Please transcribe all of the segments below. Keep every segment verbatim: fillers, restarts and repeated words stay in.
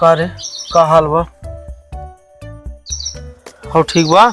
का रे, का हाल बा? हो ठीक बा?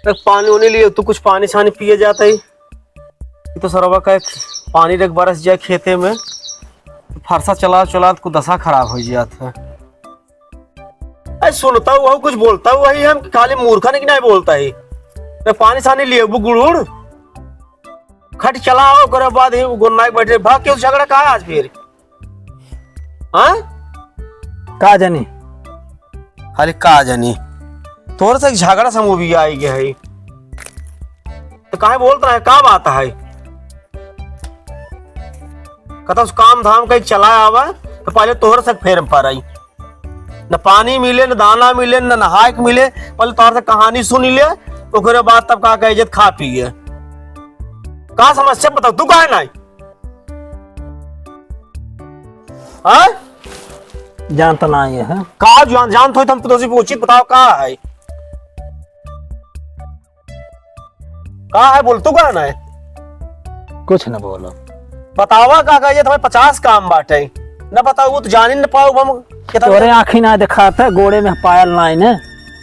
देख, पानी उनी लियो, तू कुछ पानी छानी पिए जात ही। ई तो सरवा का एक पानी देख बरस जाए खेते में, फरसा चला चला को दशा खराब होइ जात है। ए, सुनता हुआ कुछ बोलता हुआ ही हम खाली मूर्खन की नहीं बोलता ही। मैं पानी सानी लिए वो गुड़ुड़ खट चला आओ, ओकरे बाद ही गोन्ना के बैठे भाग के झगड़ा का आज फिर? हाँ? का जानी? अरे का जानी, तोर से झगड़ा समूह भी आई गया है, तो काहे बोलता है, का बात है? कतौ से काम धाम कहीं चला आवा, तो पहले तोहर से फेर में पर आई। न पानी मिले, न दाना मिले, न नहाए के मिले, पहले तोहर से कहानी सुन ले, ओकरे बाद तब का कहे जे खा पिए। का समस्या बताओ, तू काहे नहीं? हाँ? जानत नाहीं है। का जान, जानत होई तो हम तुमसे पूछित, बताओ का है? का है बोल, तू का ना है? कुछ न बोलो। बतावा का, का ये तुम्हें पचास काम बाटे, न बताओ वो तो जान ही न पाओ हम। कितना तोरे आँखी ना दिखात है, गोड़े में पायल नाई ने,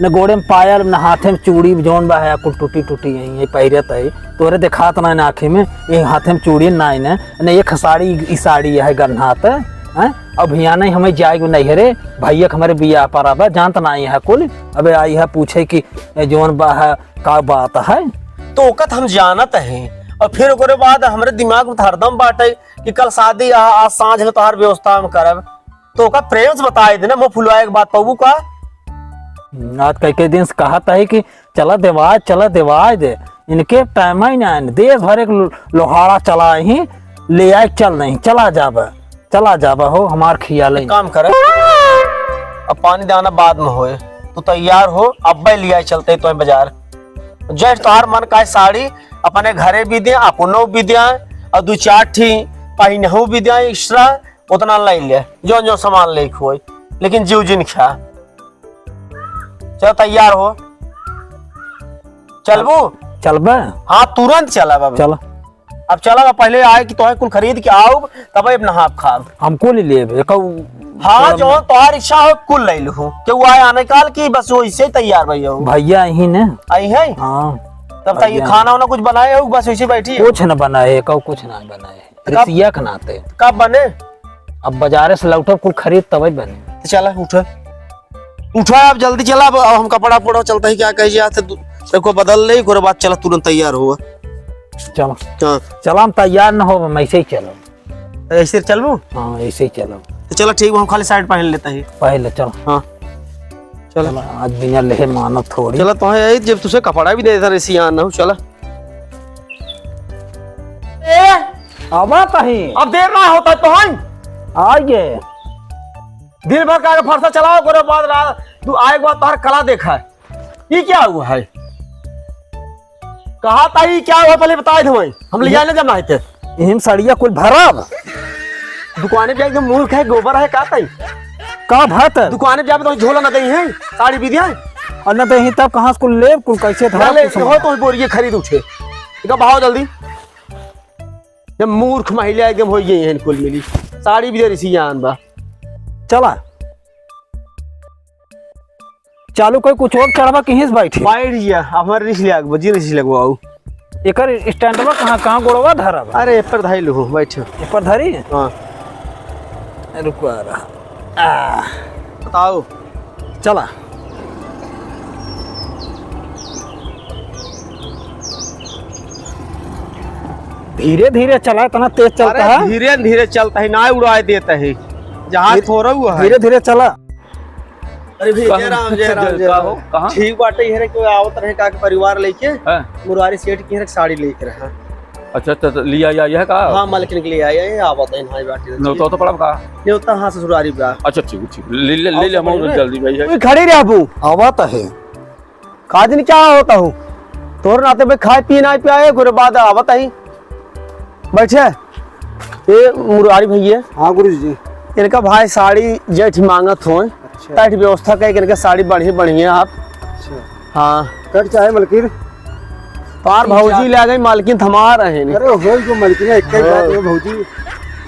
न गोड़े में पायल, न हाथे में चूड़ी, जौन बा है कुल टूटी टूटी यही है पहिरत है। तोरे दिखात ना न आँखी में, ये हाथे में चूड़ी नाई ने, न एक साड़ी, ई साड़ी है गन्हात है। अब हियाँ नहीं हमें जाए नैहरे, भैया के हमारे बियाह पर अब जानत नाई है कुल। अबे आई है पूछे कि ए, जौन बा है का बात है? तो ओकत हम जानत हैं। और फिर ओकरे बाद हमरे दिमाग में हरदम बाटे कि कल शादी आ, आज सांझ ले तोहार व्यवस्था हम करब। तो ओका प्रेम से बताए देना, मुँह फुलवाए के बात पबू का? हम्म, आज कई कई दिन से कहत है कि चला देवाय, चला देवाय दे। इनके टाइम ही ना है, देश भर एक लो-, लोहाड़ा चला ही, ले आए, चल नहीं, चला जाबे। चला जाबा हो, हमार खियाल ही। काम कर, अब पानी दाना बाद में होए, तू तैयार हो, अब्बे लिया चलते तो बाजार। जैसे तोहार मन का साड़ी अपने घरे भी दे, अपनो भी दे, और दो चार ठी पहिनहू भी दे एक्स्ट्रा, उतना ले ले, जो जो सामान लेके होए, लेकिन जीव जिन खा। चल तैयार हो, चलबू? चलबे? हाँ, तुरंत चला बाबू। चल। अब चला बा, पहले आए कि तोहे कुल खरीद के आउब, तब अब नहाब खाब। हमको ले लेब, एकौ हाँ, चलम। जौन तोहार इच्छा हो, कुल ले लूँ। केहू आए आने काल की, बस वैसे ही तैयार भैया हो। भैया यही ने। आई है? हाँ। तब तक ये भैया। खाना वाना कुछ बनाए हो, बस वैसे बैठी हो? कुछ न बनाए, एकौ कुछ ना बनाए। तब रिसिया के नाते। कब बने? अब बाजारे से लौटब, कुल खरीद तबे बने। तो चला, उठा। उठा, अब जल्दी चला, अब, अब हम कपड़ा पड़ा चलता ही, क्या कहे जात है, दु-, सबको बदल ले, ओकरे बाद चला, तुरंत तैयार हुआ। चलो। हाँ। चला, हम तैयार न हो, हम ऐसे ही चलो। ऐसे चलबू? हाँ, ऐसे ही चलो। तो चला, ठीक बा, हम खाली शर्ट पहन लेता ही। पहले चलो। हाँ। चला। चला, आज बिना लेहे मानत थोड़ी। चला, तो है, जब तुझे कपड़ा भी दे देता, रेसियान हो, चला। ए, आवा तही। अब देर ना होता तो है। आइए। दिन भर का फरसा चलाओ, ओकरे बाद रात, तू आए के बाद तोहर कला देखा है। ये क्या हुआ है? कहा था ये क्या हुआ, पहले बताए दे भाई। हम ले ये जाने जब ना आए थे। इहिम सड़िया कुल भरब। दुकाने पे एकदम मूर्ख है, गोबर है, का ताई? का भात? दुकाने पे जाबे तो झोला ना दई है, साड़ी भी दिया है। और ना दही तब कहाँ से कुल लेब, कुल कैसे धरब, ले, कुछ हो समझ। तो बोरिए खरीद उठे। इका बहाओ जल्दी। जब मूर्ख महिला एकदम हो गई है, कुल मिली। साड़ी भी दे रही सी, यान बा। चला। चालू कोई कुछ और चढ़वा, कहीं से बैठी? बैठ गया, हमारे रिस ले आग, बजी रिस लगवाओ। एकर स्टैंडवा कहाँ, कहाँ गोड़वा धरब? अरे, ए पर धाई लो, बैठो। ए पर धरी? हाँ। रुको आ रहा। आ। बताओ। चला। धीरे धीरे चला, इतना तेज चलता अरे, है। धीरे धीरे चलता है, ना उड़ाए देता है। जहाज धीरे, थोड़ा हुआ है। धीरे धीरे चला। अरे भैया, कहाँ? जय राम, जय राम, जय का राम। हो? कहाँ? ठीक बाटे, ये रे, कोई आवत रहे का के परिवार लेके, हाँ। मुरारी सेठ की रे साड़ी लेके रहा। अच्छा, तो, तो लिया या यह का? हाँ, मालकिन के लिए आया, ये आवत है, यहाँ बाटे। न्योता तो पड़ा का? न्योता, हाँ, ससुरारी बा। अच्छा, ठीक, ठीक। ले, ले, ले, और ले, सब हम बढ़िया? जल्दी भाई है। कोई खड़ी रह बू। आवत है। का दिन क्या होता हो? तोर नाते पे खाए पी ना पियाए, ओकरे बाद आवत आई। बैठे। ए मुरारी भैया। हाँ गुरु जी। इनका भाई साड़ी जेठ मांगत हो। अच्छा। तैठ व्यवस्था कहे कि इनका साड़ी बढ़िया बढ़िया आप। अच्छा। हाँ। कट चाहे मलकिन? पार ठीक भौजी है। ले गई, मालकिन थमा रहे ने। अरे हो जो मलकिन है, एक ही हाँ। बात है भौजी।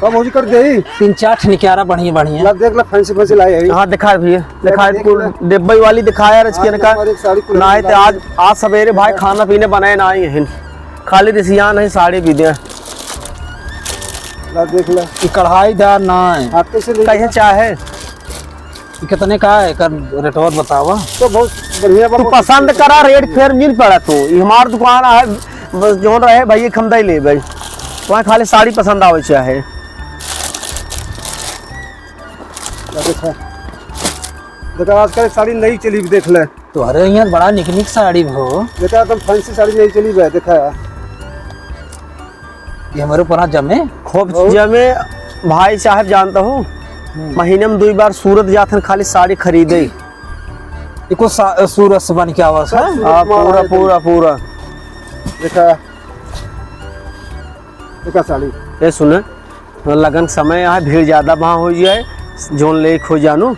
कब भौजी कर देही? तीन चार ठे निकारा बढ़िया बढ़िया। ला देख ला, फैंसी फैंसी लाई है। हाँ, दिखा भैया, दिखा देख कुल ले। डिब्बे वाली दिखाया रच के आज इनका। हमारे साड़ी कुल ना है तो आज, आज सवेरे भाई खाना पीने बनाए ना आई हैं, खाली रिसियान है साड़ी भी दे। ला देख ला। ई कढ़ाईदार ना है। आप कैसे ले कहे चाहे? ई कितने का है? एकर रेटवा बतावा। तो बहुत बढ़िया बा, तू बहुत पसंद करा, रेट फेर मिल पड़ा तू। ई हमार दुकान है, बस जौन रहे भाई, एक हम दे लेबे। वहाँ खाली साड़ी पसंद आवे चाहे। देखा, देखा, आजकल साड़ी नई चली, देख ले। तोहरे यहाँ बड़ा निक निक साड़ी हो। बेटा, एकदम फैंसी साड़ी नई चली बे, देखा। ये हमरे ऊपर हाथ जमे? खूब बहुत। जमे, भाई साहब जानता हूँ, हम्म। महीने में दुई बार सूरत जात हन खाली साड़ी खरीदे। इको सा-, सूरत से बन के आवा सब है? सूरत हाँ, माल पूरा, है पूरा, एकदम। पूरा। देखा, देखा साड़ी। ये सुने, लगन समय है, भीड़ ज्यादा वहाँ हो जाए, जौन लेक हो जानू,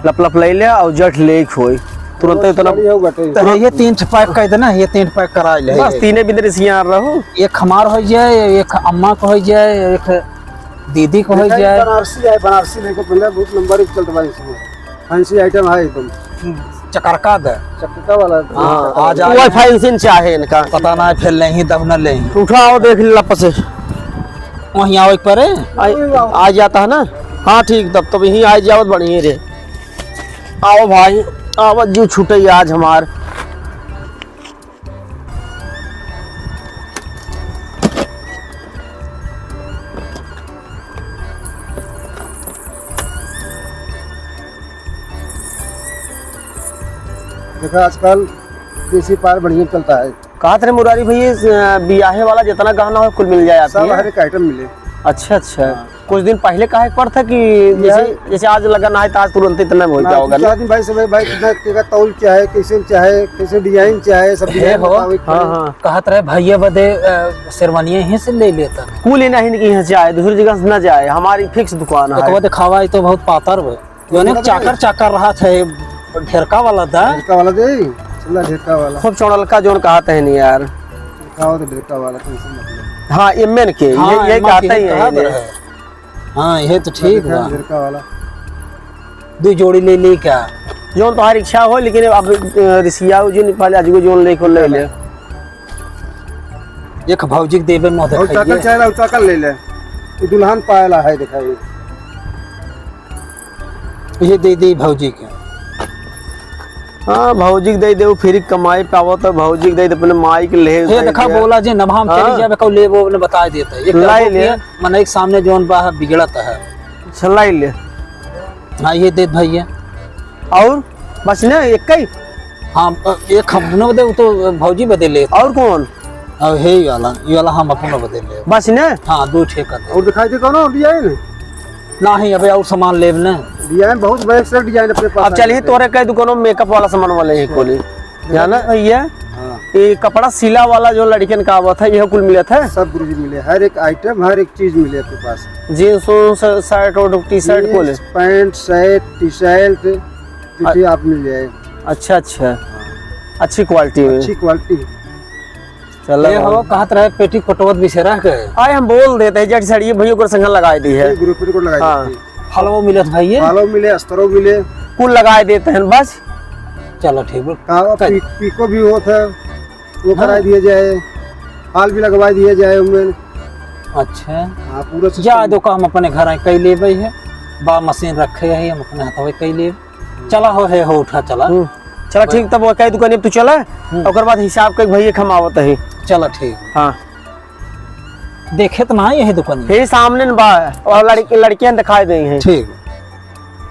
लप लप ले ले और जट लेक होई, तुरंत बस इतना गाड़ी हो गटे। तो ये तीन ठे पैक कर देना, ये तीन पैक करा ले। बस तीने बिंदर इसी यार रहो। एक हमार हो जाए, एक अम्मा को हो जाए, एक दीदी को हो देखा, ये जाए। बनारसी है, बनारसी लेके पहले बहुत नंबर एक चलता है इसमें, फैंसी आइटम है एकदम। चकरका दे। चकरका वाला। हाँ, आ जा। वो फैंसी चाहे इनका। पता ना, फिर लेही तब ना लेही। उठाओ, देख ले लप से। वहीं आओ एक परे। आ, आ जाता है ना। हाँ, ठीक, तब तो यहीं आ जावत बढ़िया रे। आओ भाई, आवत जीव छूटे आज हमार। देखा, आजकल देसी पार बढ़िया चलता है। कहत रहे मुरारी भैया, इस, अ, बियाहे वाला जितना गहना हो, कुल मिल जाए आपके सब यहाँ? हर एक आइटम मिले। अच्छा, अच्छा। हाँ। कुछ दिन पहले कहे के पड़त है कि जैसे, यही जैसे आज लगन आए तो आज तुरंत इतना हो ना, जाओगा दो ना? चार दिन भाई, सब भाई, कितना, केका तौल चाहे, कैसे चाहे, कैसे डिजाइन चाहे, सब हे डिजाइन हो। बतावे के हाँ, पड़े। हाँ। कहत रहे भैया बदे, अ, शेरवानिया यहीं से ले लेता। कुल ही नहीं कि यहाँ से आए, दूसरी जगह से ना जाए, हमारी फिक्स दुकान है। तो दिखावा, ये तो बहुत पातर बा। जौने चाकर चाकर रहा थे, ढेरका वाला था। ढेरका वाला दे, चला ढेरका वाला। खूब चौड़लका जौन कहत है नहीं यार। ढेरका हो तो ढेरका वाला, टेंशन मत ले। हाँ, एमएन के, हाँ, ये, ये एमएन कहते के ही कहा है तो इन्हें। रहे। हाँ, ये तो ठीक देखा बा। ढेरका वाला। दो जोड़ी ले ली क्या? जौन तुम्हारी इच्छा हो, लेकिन अब, अ, रिसिया हो जो नहीं, पहले आज को जौन ले को ले ले। एक भौजी के देबे मुँह और देखाइए। चाकर चाहे ला, चाकर ले ले। ये दुल्हन पायला है, दिखाइए। ये दे दे भौजी के। हाँ, भौजी के दे दे, वो फिर कमाई पावत है, भौजी के दे दे, अपने माई के ले हे दे देखा, दे। बोला जे नभाम हाँ। चली जावे, कहू लेबो, ने बताए देता है। एक लाई डब्बो ले। पिए, मनई के सामने जौन बा है, बिगड़त है। अच्छा, लाई ले। हाँ, ये दे भैया। और बस ना, एक ही? हाँ, एक हम दोनों बदे, वो तो भौजी बदे ले। और कौन? और हे वाला, ये वाला हम अपना बदे ले। बस ना? हाँ, दो ठे कर दे। और दिखाई दे कौनो डिजाइन? नहीं, अबे और सामान लेब ना। डिजाइन बहुत बड़े से डिजाइन अपने पास अब है। चलिए, तोरे कह दुकानों मेकअप वाला सामान वाले ही खोली। जाना भैया, हाँ। ये कपड़ा सिला वाला जो लड़कियन का आवत है, यह कुल मिलत है? सब गुरुजी मिले, हर एक आइटम, हर एक चीज मिले आपके पास। जींस, उन्स, शर्ट और टी शर्ट जींस, कुल? पैंट, शर्ट, टी शर्ट, जूते अ-, आप मिल जाए। अच्छा, अच्छा। हाँ। अच्छी क्वालिटी में। अच्छी क्वालिटी। चलो। ये हो, कहत रहे पेटी कोटवत बिसेरा के। आए हम बोल देते हैं, जट साड़ी भैया को संग लगाए दी है। ये ग्रुप को लगाए हाँ। देते हैं। फलवो मिलत भैया? फलवो मिले, अस्तरो मिले। कुल लगाए देते हैं बस। चलो ठीक बा। का कर- पी-, पीको भी होत है, वो हाँ। कराई दिया जाए, फाल भी लगवाई दिया जाए उनमें। अच्छा। हाँ, पूरा सिस्टम। जा दो का हम अपने घर आए कई लेबे है, बा मशीन रखे है, हम अपने हाथवे कई लेब। चला हो है, हो उठा चला। हम्म। चला भाई। ठीक, तब वो कई दुकान तू चला, हम्म। ओकर बाद हिसाब कई भैया खमावत है। चला ठीक। हाँ। देखे तो ना यही दुकान। यही सामने न बा, और लड़की, लड़कियां दिखाई दे हैं। ठीक।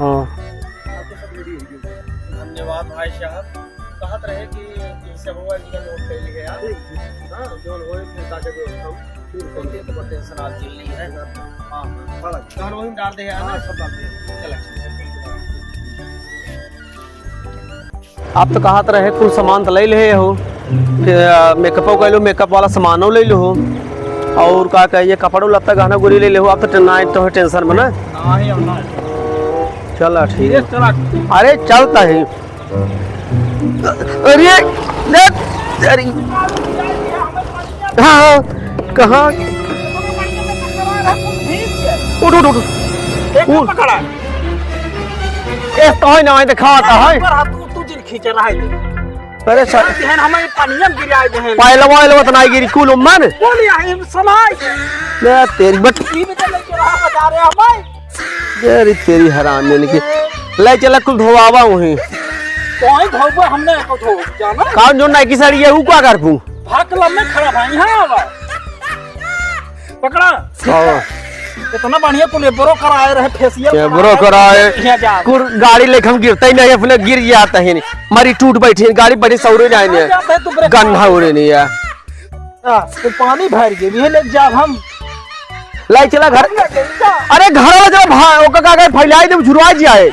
हाँ। धन्यवाद भाई साहब। कहत रहे कि ई सब हुआ निकल नोट कर लिए यार। हाँ, जो होए फिर ताकि जो हम फिर कर दे तो टेंशन आज झेल ली है। हाँ, बड़ा। तो हम वहीं डाल दे यार। हाँ, सब डाल दे। चला। आप तो कहत रहे कुल सामान तो ले ले हो, फिर, आ, मेकअपो कर लो, मेकअप वाला सामानो ले लो हो, और का कहिए कपड़ो लत्ता गहना गुरी ले ले हो। आप तो टे-, ना तो टेंशन में ना। हाँ, ये ना। चला ठीक। ये चला। अरे चलता है। अरे, अरे, हाँ, कहाँ? उठ, उठ, उठ। एक उठ। पकड़ा। ए, तो है ना, है, दिखाता है। ऊपर हाथ तू, तू जिन खींचे रहा है। अरे सर। ध्यान हमें पानिया में गिराए दे हैं। पहलवा, पहलवा तो नहीं गिरी, कुल मन। बोलिए, हम सनाई। ले तेरी बट। ई में तो लेके रहा बता रहे हमें। अरे तेरी हराम ने की। ले चला कुल धोआवा वहीं। कोई धोबा हमने को धो जाना। कौन जो नाइकी साड़ी है, ऊ का करबू? भाग लम्बे खड़ा भाई, यहाँ आवा। पकड़ा। हाँ। इतना बढ़िया कुल एब्रो कराए रहे, फेशियल एब्रो कराए। यहाँ जा। कुल गाड़ी लेके हम गिरते ही नहीं, अपने गिर जाता है नहीं। मारी टूट बैठी है, गाड़ी बड़ी सौरे नहीं है। जाते हैं तू ब्रेक गन्ना उड़े नहीं है। हाँ, तो पानी भर गए, ये ले जाब हम। लाई चला घर। अरे घर वाला जब भा-, ओका का कर फैलाई दे, झुरवा जाए।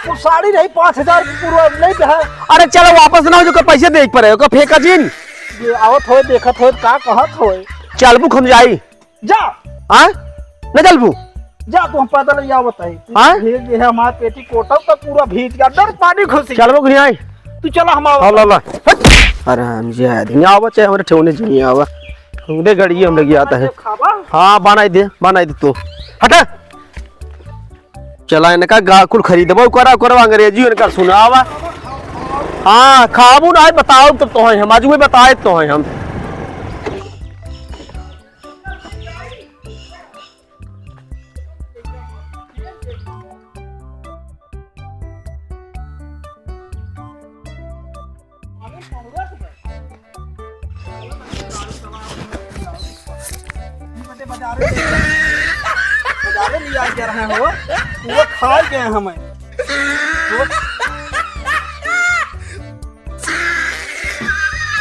वो साड़ी रही पाँच हजार की पूरा नहीं है। अरे चलो वापस ना हो, जो ओकर पैसे दे पड़े, ओका फेंका जिन। ये आवत होए, देखत होए, का कहत होए। चलबू हम जाई। जा। हाँ? न चलबू? जा, तू हम पैदल ही आवत है। हाँ? भीग गए है हमार पेटी कोटा, तो पूरा भीग गया, डर पानी घुसी। चलबू कि नहीं आई? तू चला, हम आवत हाँ, ला, ला। हट। आराम से आदमी आवत है, हमारे ठेवने जी नहीं आवा। हमरे गड़िए हम लगी आता है। खाबा? हाँ, बनाई दे, बनाई दे तू। हटा। चला इनका गा कुल खरीदबो करा, करवा अंग्रेजी इनका सुनावा। हाँ, खाबू ना बताओ तो, तो है हम, आज वो बताए तो है हम। बाजारे ले, बाजारे ले आ जा रहे हो, पूरा खा गए हमें। वो